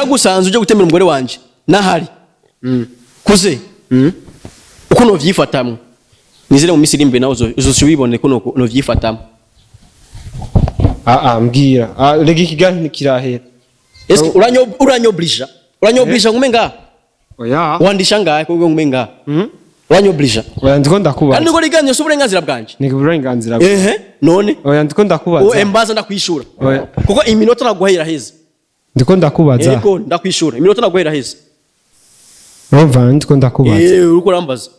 Ndagusanze uje gutemera umugore wanje nahari kuze uko novyifatamwo, nizere mu minsi iri imbere nawe uzoca ubibone ko novyifatamwo. Ah ah, mbwira. Ah, rega ikiganiro ntikirahera. Eske uranyoblija ngume ngaha? Oya. Wandisha ngahe kuko ngume ngaha? Uranyoblija. Oya, ndiko Kandi ndakubaza. niko riganiro si uburenganzira bwanje. Ni uburenganzira bwawe. Ehe, none Oya, ndiko ndakubaza. Embaza ndakwishura. Oya. Kuko iminota naguhaye iraheze. Ndiko ndakubaza. Yego, ndakwishura, iminota naguhaye iraheze. Urumva, ndiko ndakubaza. Eh, uriko urambaza.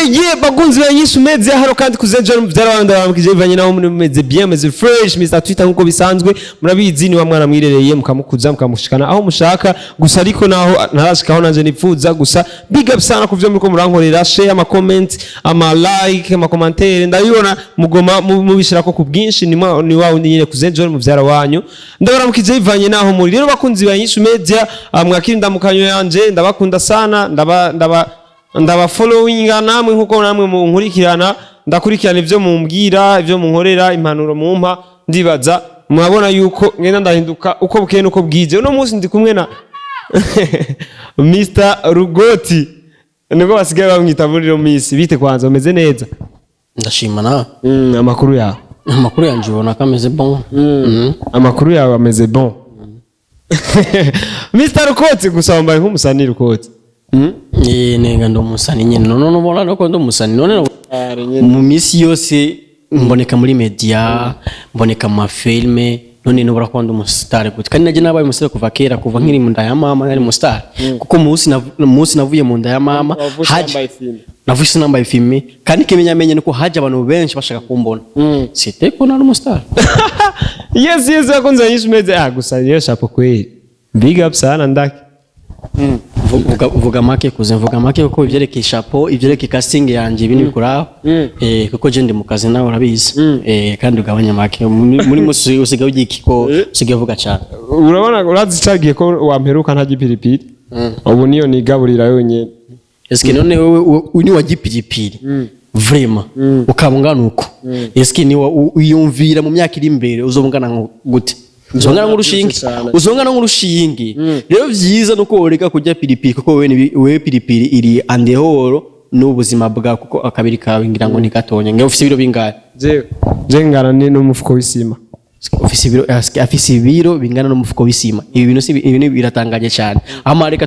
Yeah, bakunzi ba Nyinshi meze hano kandi kuzenjera mu byarabandi bamukije bivanye naho muri meze bien, meze fresh. Mr Twitter nkuko bisanzwe murabizi, ni wa mwana mwirereye mukamukuza mukamushikana aho mushaka gusa, ariko naho ntarashikaho nanje nipfuza gusa. Big up sana kuvyo muriko murankorera, share, ama comment, ama like, ama commentaire, ndabibona mugoma mubishirako ku bwinshi. Ni wa wundi nyine kuzenjera mu byara wanyu, ndabaramukije bivanye naho muri. Rero bakunzi ba Nyinshi Media, mwakiri ndamukanyo yanje, ndabakunda sana, ndaba followinga namwe nkuko namwe munkurikirana, ndakurikirana ivyo mumbwira, ivyo munkorera, impanuro mumpa. Ndibaza murabona yuko ngenda ndahinduka uko bukeye nuko bwije. Uno munsi ndi kumwe na Mr Rugoti, niko basigaye bamwita muri ino minsi. Bite kwanza, umeze neza? Ndashima nawe. Amakuru yawe? Amakuru yanje ubona ko ameze bon. Amakuru yawe ameze bon, Mr Rugoti, gusa wambaye nk'umusani Rugoti. Eh, nenga ndi umusani nyine, none ubona ko ndi umusani none mu minsi yose mboneka muri media, mboneka mu mafilme, none nubura ko ndi umusitari gute? Kandi najye nabaye umusitari kuva kera, kuva nkiri mu nda ya mama nari umusitari, kuko munsi navuye mu nda ya mama haje navutse nambaye filme, kandi kimenyamenye nuko haje abantu benshi bashaka kumbona, c'était ko nari umusitari. Yes, bakunze Nyinshi meze. Ah, gusa niyo chapeau kweli, big up sana ndaki. Vuga make kuze, mvuga make, kuko ivyerekeye chapeau, ivyerekeye casting yanje, ibintu bikuraho, kuko je ndi mu kazi nawe urabizi, kandi ugabanya make muri musi usigaye ugiye ko usigaye uvuga cyane. Urabona, urazi cagiye ko wamperuka nta gipiripiri, ubu niyo nigaburira yonyene. Eske none wewe ni wa gipiripiri vraiment ukaba ungana uko? Eske ni wiyumvira mu myaka iri imbere uzobungana gute? Uzongana nk'urushinge. Cyane. Uzongana nk'urushinge. Rero vyiza nuko woreka kurya piripiri, kuko wewe piripiri iri andehoro n'ubuzima bwawe, kuko akabiri kawe ngira ngo ni gatonya. Ngira ufise ibiro bingahe? Je ngana ni n'umufuko w'isima. Ufise ibiro, afise ibiro bingana n'umufuko w'isima. Ibi bintu si ibi biratangaje cyane. Ama reka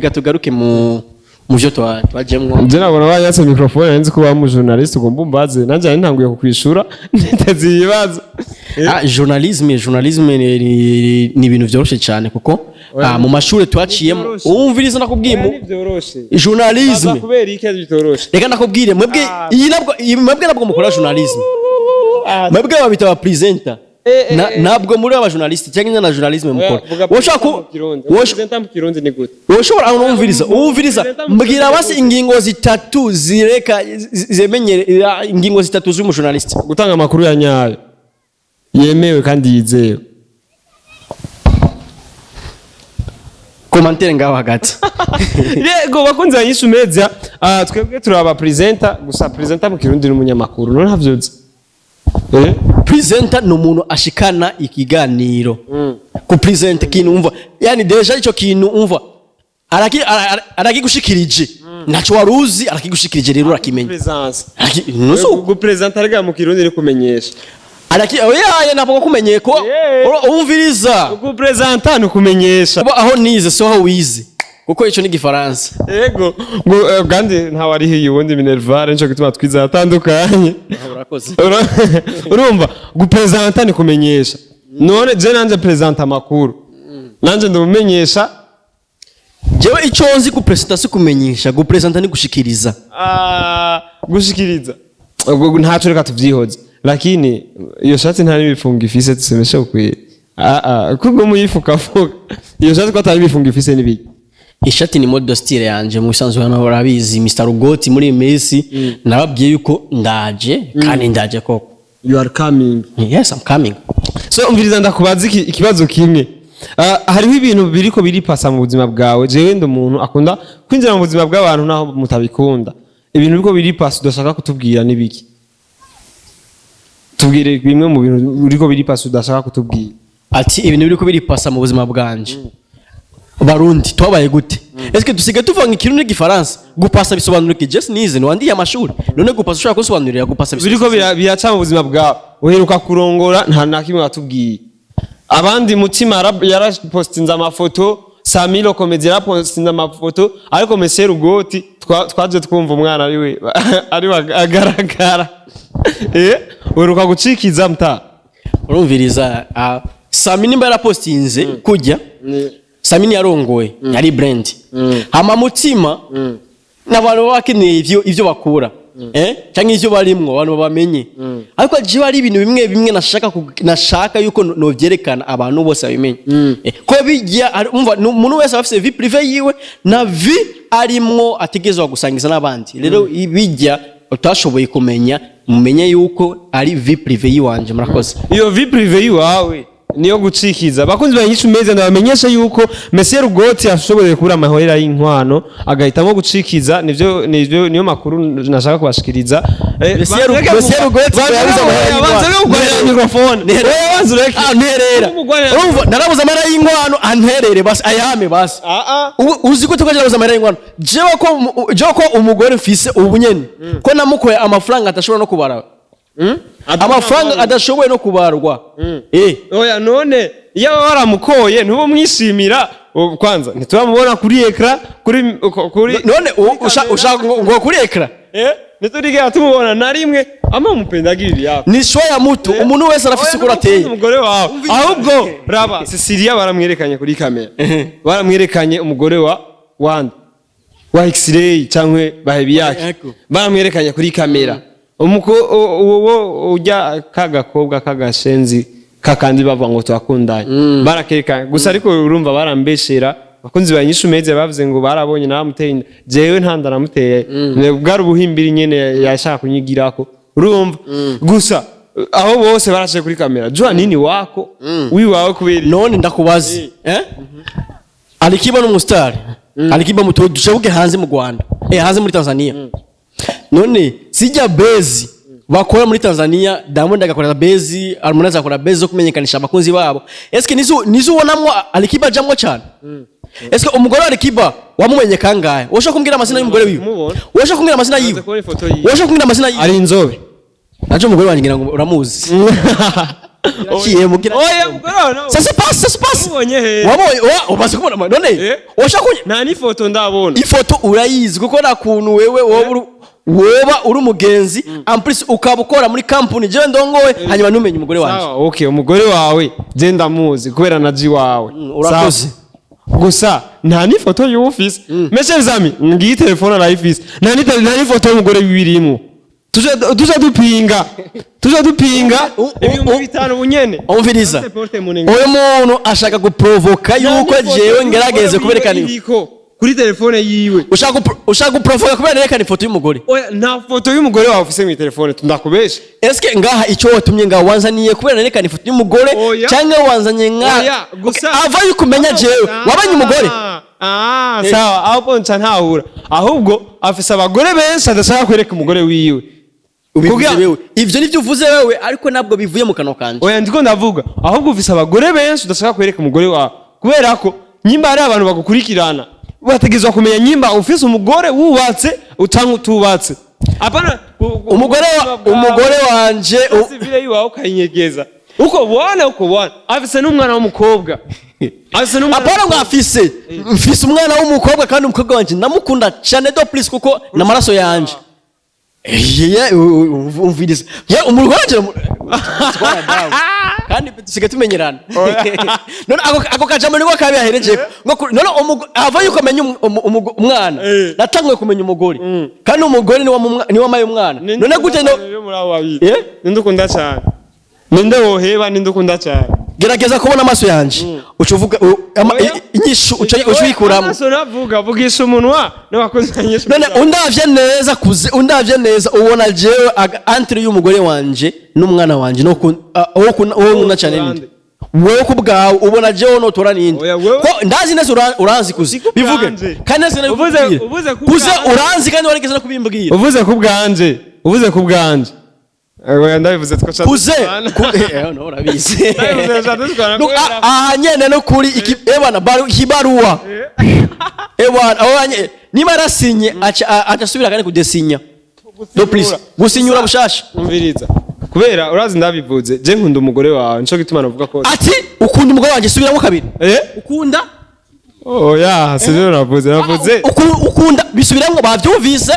tugaruke mu byo twajemwo. Je nabona banyatse microphone, nzi ko ba mu journaliste ugomba umbaze, nanje nari ntanguye kukwishura niteze ibibazo. Ah, journalisme ni ibintu vyoroshe cyane, kuko mu mashuri twaciyemo Ntivyoroshe. umviriza nakubwiye mu Vyoroshe journalisme. Kubera iki bitoroshe? Reka ndakubwire, mwebwe iyi nabwo iyi mwebwe nabwo mukora journalisme, mwebwe babita aba presenter. Ntabwo muri aba journaliste cyangwa na journalisme mukora. Woshobora ku mu Kirundi ni gute? Woshobora aho numviriza, umviriza, mbwira basi ingingo zitatu zireka zemenyere ingingo zitatu z'umujournaliste. Gutanga amakuru ya nyayo yemewe kandi yizewe. Commentaire ngaho hagati. Yego, bakunze Nyinshi Media, twebwe turi aba presenter gusa. Presenter mu Kirundi n'umunyamakuru, none ntavyuzi? Presenter ni umuntu ashikana ikiganiro, ku present ikintu umva, yani déjà ico kintu umva arakigushikirije, ntaco waruzi, arakigushikirije, rero urakimenya. Presence. Nusu. Gupresenta rega mu Kirundi ni kumenyesha. Araki oya, ntabwo kumenye ko umviriza. Gupresenta ni kumenyesha. Kuba aho nize so aho wize, kuko ico ni gifaransa. Yego ngo kandi ntawarihiye ubundi minerval, nico gituma twize atandukanye. Urakoze. Urumva, gupresenta ni kumenyesha. None je nanje presenta amakuru, nanje ndumumenyesha. Jewe ico nzi, gupresenta si kumenyesha, gupresenta ni gushikiriza. Ah, gushikiriza. Ubwo ntaco, reka tuvyihoze, lakini iyo shati nta n'ibifungo ifise, tusemeshe ukwiye. Ah ah, kubwo muyifukafuka iyo shati ko atari ibifungo ifise n'ibiki? Ishati ni mode style yanje mu bisanzwe, hano urabizi Mr Rugoti, muri iyi minsi nababwiye yuko ndaje, kandi ndaje koko. You are coming. Yes, I'm coming. So umviriza, ndakubaza ikibazo kimwe. Hariho ibintu biriko biripasa mu buzima bwawe. Jewe ndi umuntu akunda kwinjira mu buzima bw'abantu naho mutabikunda. Ibintu biriko biri passé udashaka kutubwira nibiki? Tubwire bimwe mu bintu biriko biri passé udashaka kutubwira. Ati ibintu biriko biripasa mu buzima bwanje. Barundi twabaye gute? Eske dusigaye tuvanga Ikirundi n'Igifaransa? Gupasa bisobanura iki? Just nize, ntiwandiye amashuri. None gupasa, ushobora kunsobanurira gupasa? Biriko biraca mu buzima bwawe. Uheruka kurongora, nta na kimwe watubwiye. Abandi Mutima yarapostinze amafoto, Samilo Comedy yarapostinze amafoto, ariko Monsieur Rugoti twaje twumva umwana ariwe ari we agaragara. Uheruka gucikiza mta? Urumviriza, Sami nimba yarapostinze kujya, Sami yarongoye, yari brand. Hama Mutima n'abantu baba bakeneye ivyo bakura, cyangwa ivyo barimwo abantu babamenye. Ariko jewe ari ibintu bimwe bimwe nashaka nashaka yuko novyerekana abantu bose babimenye. Ko bijya umva, umuntu wese aba afise vie privée yiwe na vie arimwo ategerezwa gusangiza n'abandi. Rero ibijya utashoboye kumenya, mumenye yuko ari vie privée yiwanje. Murakoze. Iyo vie privée yiwawe niyo gucikiza. Bakunzi ba Inyishu Meza, ndabamenyesha yuko Monsieur Rugoti ashoboye kubura amahera y'inkwano, agahitamo gucikiza. Nivyo niyo makuru nashaka kubashikiriza. Monsieur Rugoti yabuze amahera y'inkwano. Banza no kugwanira microphone. Oya, banza ureke. Ah, nterera. Umugwanira- Urumva narabuze amahera y'inkwano, anterere basi, ayame basi. Ah ah. Ubu uzi ko tukaje amahera y'inkwano? Jewe ko umugore mfise ubu nyene, ko namukoye amafaranga atashobora no kubara, amafaranga adashoboye no kubarwa. Oya, none iyo aba waramukoye ntuba mwishimira? Ubu kwanza ntituramubona kuri écran, kuri None ushaka ngo kuri écran? Ntiturigera tumubona na rimwe ama mupendagirira yako. Ni choix ya mutu. Umuntu wese arafise uko ateye. Umugore wawe ahubwo, raba Cecilia, baramwerekanye kuri kamera, baramwerekanye umugore wa wanda wa X-ray cyangwa Bahebiyake. Ego. Baramwerekanye kuri kamera. Umuko uwo ujya kagakobwa kagashenzi kakandi bavuga ngo turakundanye, barakerekanye gusa. Ariko urumva barambeshera. Bakunzi ba Inyishu Meze, bavuze ngo barabonye naramuteye inda. Jewe nta nda namuteye, bwari ubuhimbiri nyene yashaka kunyigirako. Urumva gusa aho bose barashe kuri kamera, jua nini wako wiwawe kubera iki? None ndakubaze, Alikiba n'umustar, Alikiba muto dushabuke hanze mu Rwanda, hanze muri Tanzania. None sijya bezi bakora muri Tanzania, Diamond agakora bezi, Harmonize akora bezi zo kumenyekanisha abakunzi babo. Eske nizo ubonamwo Alikiba ajamwo cyane? Eske umugore wa Alikiba wamumenye kangahe? Woshobora kumbwira amazina y'umugore wiwe? Kumubona. Woshobora kumbwira amazina yiwe? Maze kubona ifoto yiwe. Woshobora kumbwira amazina yiwe? Ari inzobe. Naje umugore wanjye ngira ngo uramuzi. Kiraciye mugira. Oya, umugore wawe nawe. Ça se passe, ça se passe. Wamubonye he? Wabonye wa umaze kubona none? Woshobora kunya Nta n'ifoto ndabona. Ifoto urayizi, kuko nta kuntu wewe woba uri umugenzi, en plus ukaba ukora muri company jewe ndongowe, hanyuma ntumenye umugore wanje. Sawa, okay, umugore wawe je ndamuzi kubera naji wawe. Urakoze. Sawa. Gusa nta n'ifoto y'ufise. Mes chers amis, ngiyi telefone arayifise, nta n'ifoto y'umugore wibirimwo. Tuje dupinga 5000 bunyene. Umviriza, Porte-monnaie. uyu muntu ashaka guprovoka yuko Nta n'ifoto jewe y'umugore ngerageze wiwe kuberekana iriko kuri telefone yiwe. Ushaka guprovoka kubera nerekana ifoto y'umugore? Oya, nta foto y'umugore wawe ufise mu telefone, ndakubesha. Eske ngaha icyo watumye ngaha, wanzaniye kubera nerekana ifoto y'umugore Oya. cyangwa wanzanye nka Oya, gusa ava yuko umenya jewe wabanye umugore? Ah, sawa, ahubwo nca ntahura. Ahubwo afise abagore benshi adashaka kwereka umugore wiwe. Ubivuze Kugira- wewe, ivyo nivyo uvuze wewe, ariko ntabwo bivuye mu kanwa kanje. Oya, ndiko ndavuga ahubwo ufise abagore benshi udashaka kwereka umugore wawe, kubera ko nyimba hari abantu bagukurikirana, bategerezwa kumenya nyimba ufise umugore wubatse utanga utubatse. Apana Umugore wanje civile yiwawe ukayinyegeza. Uko bwana, uko bwana afise n'umwana w'umukobwa, afise n'umwana. Apana ngo afise, mfise umwana w'umukobwa, kandi umukobwa wanje ndamukunda cyane de plus kuko n'amaraso yanje. Ye, umviriza, ye, umugore wanje kandi dusigaye tumenyerana. None ako kajambo niko kabi yahereje ngo none ava yuko amenya umwana. Natanguye kumenya umugore, kandi umugore ni wamaye umwana. None gute no Muri abo babiri, Eh? ninde ukunda cyane? Ninde woheba? Ninde ukunda cyane? Gerageza kubona amaso yanje, uca uvuga Oya. inyishu uca uyikuramo. Amaso navuga, vugisha umunwa n'abakozi banyishu. None undavye neza kuze, undavye neza, ubona jewe entre y'umugore wanje n'umwana wanje no uwo nkunda cyane ninde? Wewe ku bwawe ubona jewe notora ninde? Oya, wewe- Ko ndazi neza uranzi kuzi. Si ku Bivuge. bwanje. Kandi neza nabikubwira. Uvuze ku Kuze bwanje. uranzi kandi warigeze no kubimbwira. Uvuze ku bwanje, uvuze ku bwanje. Oya, ndabivuze two Kuze no urabizi. Ndabivuze dushwana No, kubera- aha nyene no kuri iki ebana ikibaruwa. Ebana aho niba yarasinye aca asubira kandi kudesinya. No please gusinyura bushasha. Umviriza, kubera urazi ndabivuze, je nkunda umugore wawe, nico gituma navuga ko Ati ukunda umugore wanje, subiramo kabiri. Eh. Ukunda? Oya, sivyo navuze, navuze Ukunda bisubiramo, bavyumvise.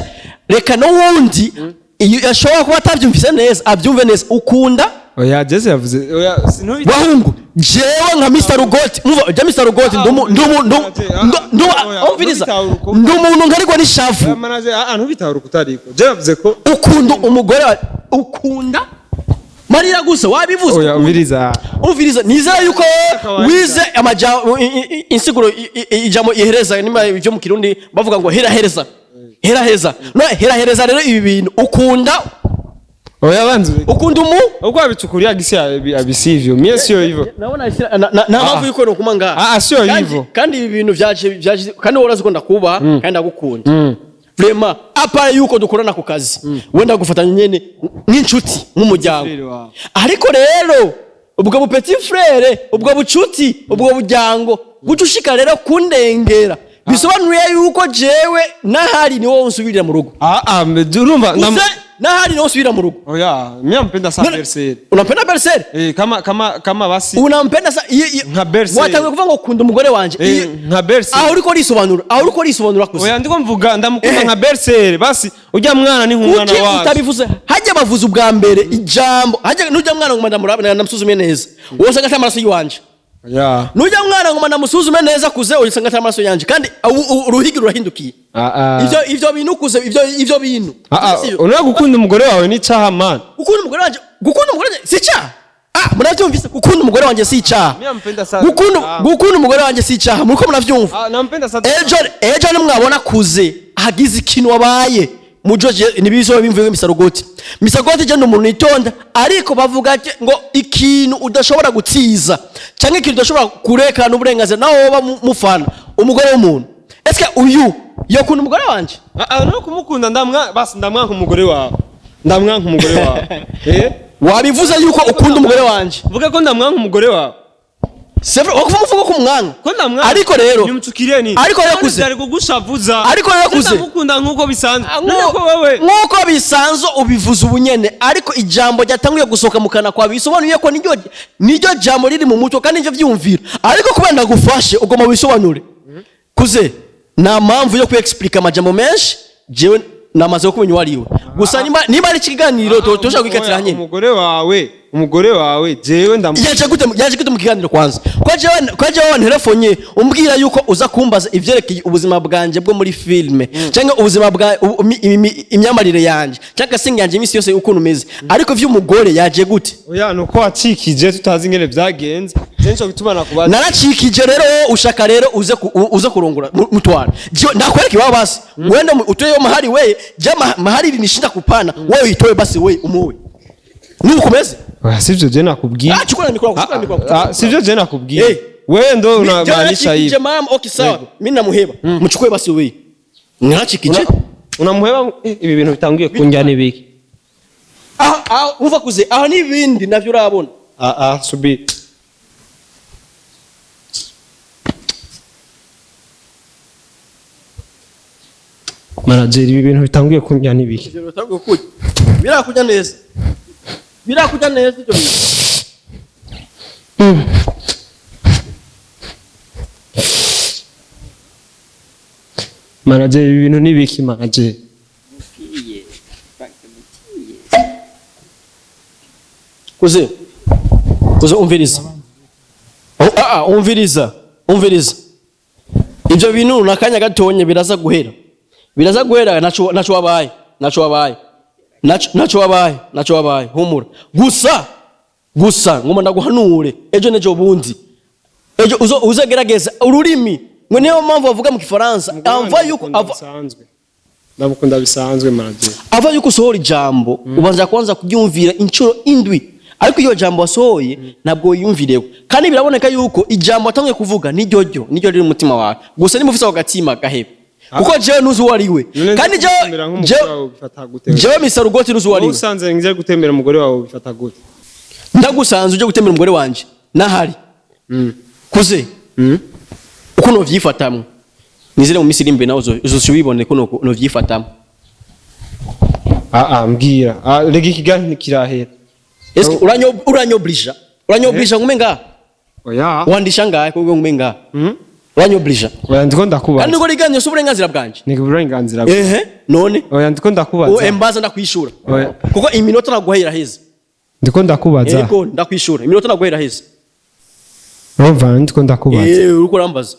Reka n'uwundi iyo ashobora kuba atavyumvise neza abyumve neza. Ukunda? Oya, Jesse yavuze oya, sinubi. Wahungu, jewe nka Mr Rugoti, umva ja Mr Rugoti, ndumu ndumu ndumu Oya, umviriza, ntubitahura ndi umuntu nkarigwa n'ishavu. Manager, ah, ntubitahura kutariko, je yavuze ko Ukunda umugore ukunda marira gusa wabivuze. Oya, umviriza. Umviriza, nizera yuko Kawaida. wize amajambo insiguro ijambo ihereza, nimba ibyo mu Kirundi bavuga ngo hera hereza, hera heza, no hera hereza. Rero ibi bintu ukunda Oya, banzu. Ukunda umu Uko abichukulia gisi abisivyo, mie sio hivyo. Naona na mpamvu yuko nokuma ngaha. Ah, ah, sio Kandi- hivyo. Kandi ibi bintu vyaje kandi wowe urazi ko ndakubaha kandi ndagukunda vraiment, à part yuko dukorana ku kazi, wenda gufatanya nyene nk'inshuti, nk'umuryango. Frère wawe. Ariko rero ubwo bu petit frère, ubwo bucuti, ubwo buryango guca ushika rero kundengera, bisobanuye yuko jewe nahari ni wowe unsubirira mu rugo. Ah ah, urumva Uze nahari ni wowe usubira mu rugo. Oya, mimi nampenda sana None- belle-sœur. Unampenda belle-sœur? Eh, kama basi Unampenda sa Nka belle-sœur. Watanguye kuvuga ngo ukunda umugore wanje. Eh, nka belle-sœur. Aho uriko risobanura, aho uriko risobanura kuze. Oya, ndiko mvuga ndamukunda Eh. nka belle-sœur, basi ujya mwana ni nk'umwana Kuki wacu. utabivuze hajya bavuze ubwa mbere ijambo hajya nujya mwana ngo ndamurabe ndamusuzume neza, wowe usanga atari amaraso yiwanje. Oya. Nujya mwana ngo ndamusuzume neza kuze, usanga atari amaraso yanje kandi uruhigi rurahindukiye. Ah ah. Ivyo bintu kuze, ivyo bintu. Ah ah, unataka gukunda umugore wawe ni cyaha, man. Gukunda umugore wanje, gukunda umugore wanje si icyaha. Ah, muravyumvise? Gukunda umugore wanje si icyaha. Mimi nampenda sana. Gukunda Ah. gukunda umugore wanje si icyaha, muriko muravyumva? Ah, nampenda sana. Ejo nimwabona kuze hagize ikintu wabaye mujo nibizo bimvuye misarogoti misarogoti, je ndi umuntu itonda, ariko bavuga ati ngo ikintu udashobora gutsiza cyangwa ikintu udashobora kurekana uburenganzira nawe woba mufana umugore w'umuntu. Eske uyu yokunda umugore wanje? Ah ah, no kumukunda ndamwa, basi ndamwanka umugore wawe. Ndamwanka umugore wawe. Eh? Wabivuze yuko ukunda umugore wanje. Vuga ko ndamwanka umugore wawe. C'est vrai, wakuvuga uvuga ko umwanga. Ko ndamwanka. Ariko rero Nimchukirie ni. Ariko rero kuze. Byari kugushavuza. Ariko rero kuze. Ndamukunda nkuko bisanzwe. None ko wewe Nk'uko bisanzwe ubivuze ubunyene, ariko ijambo ryatanguye gusohoka mu kanwa kwawe bisobanuye ko niryo jambo riri mu mutwe kandi niryo vyumvira, ariko kubera ndagufashe ugomba wisobanure kuze. Nta mpamvu yo kuexplica amajambo menshi, jewe namaze kumenya uwo ariwe gusa. Niba ari ikiganiro tushobora kwikatira Oya, nyine. Umugore wawe jewe ndamu Yaje gute mu kiganiro kwanza? Kwa jewe wanterefonye umbwira yuko uza kumbaza ivyerekeye ubuzima bwanje bwo muri filme cyangwa ubuzima bwa imyambarire yanje cyangwa se yanje iminsi yose ukuntu umeze, ariko vy'umugore yaje gute? Oya, nuko wacikije tutazi ingene vyagenze. Je nico gituma nakubaza. Naracikije rero, wowe ushaka rero uze uze kurongora mutwara. Jewe ndakwereka iwabo basi wenda utoye mahari, we ja mahari ilinishinda kupana, wewe itoe basi, we umuwe nuko umeze. Oya, sivyo je nakubwiye. Ah, chukua na mikoro, chukua na mikoro. Ah, sivyo je nakubwiye. Eh. Wewe ndo unamaanisha Narachikije hivi. mama, okay sawa. Mimi namuheba. Mchukue basi wewe. Narachikije. Unamuheba ibi bintu bitanguye kunjya nibiki? Ah ah, umva kuze, aha nibindi navyo urabona. Ah ah, subi. Manager, ibi bintu bitanguye kunjya nibiki? Ivyo bitanguye kurya. Birakurya neza. Birakurya neza ivyo bintu. Manager, ibi bintu nibiki, manager? Kuze. Kuze umviriza. Oh, ah ah, umviriza. Umviriza. Ivyo bintu nakanya gatonye biraza guhera. Biraza guhera, naco wabaye. Naco wabaye. Naco wabaye. Naco wabaye. Humura. Gusa gusa ngoma ndaguhanure ejo nejo bundi. Ejo uzo uzagerageza ururimi. Ngo niyo mpamvu bavuga mu Kifaransa ava yuko ava bisanzwe. Ndamukunda bisanzwe, manager. Ava yuko usohora ijambo ubanza kwanza kuryumvira inshuro 7. Ariko iyo jambo wasohoye ntabwo wiyumvireho, kandi biraboneka yuko ijambo watangiye kuvuga niryo ryo niryo riri mu mutima wawe gusa. Niba ufise ako gatima, gahebe, kuko jewe ntuzi uwo ari we. None Kandi nje jewe gutembera nk'umugore wawe ubifata gute? Jewe Mr. Rugoti, ntuzi uwo ari Wowe we. usanze ngiye gutembera umugore wawe, ubifata gute? Ndagusanze uje gutembera umugore wanje nahari kuze, uko novyifatamwo, nizere mu minsi iri imbere nawe uzoca ubibone ko novyifatamwo. Ah ah, mbwira. Ah, rega ikiganiro ntikirahera. Eske uranyoblija ngume ngaha? Oya. Wandisha ngahe kuko ngume ngaha? Uranyoblija. Oya, ndiko Kandi ndakubaza. ngo riganiro si uburenganzira bwanje. Ni uburenganzira bwawe. Ehe, none? Oya, ndiko ndakubaza. Embaza, ndakwishura. Oya. Kuko iminota naguhera heza. Ndiko ndakubaza. Yego, ndakwishura, iminota naguhera heza. Urumva, ndiko ndakubaza. Eh, uriko urambaza.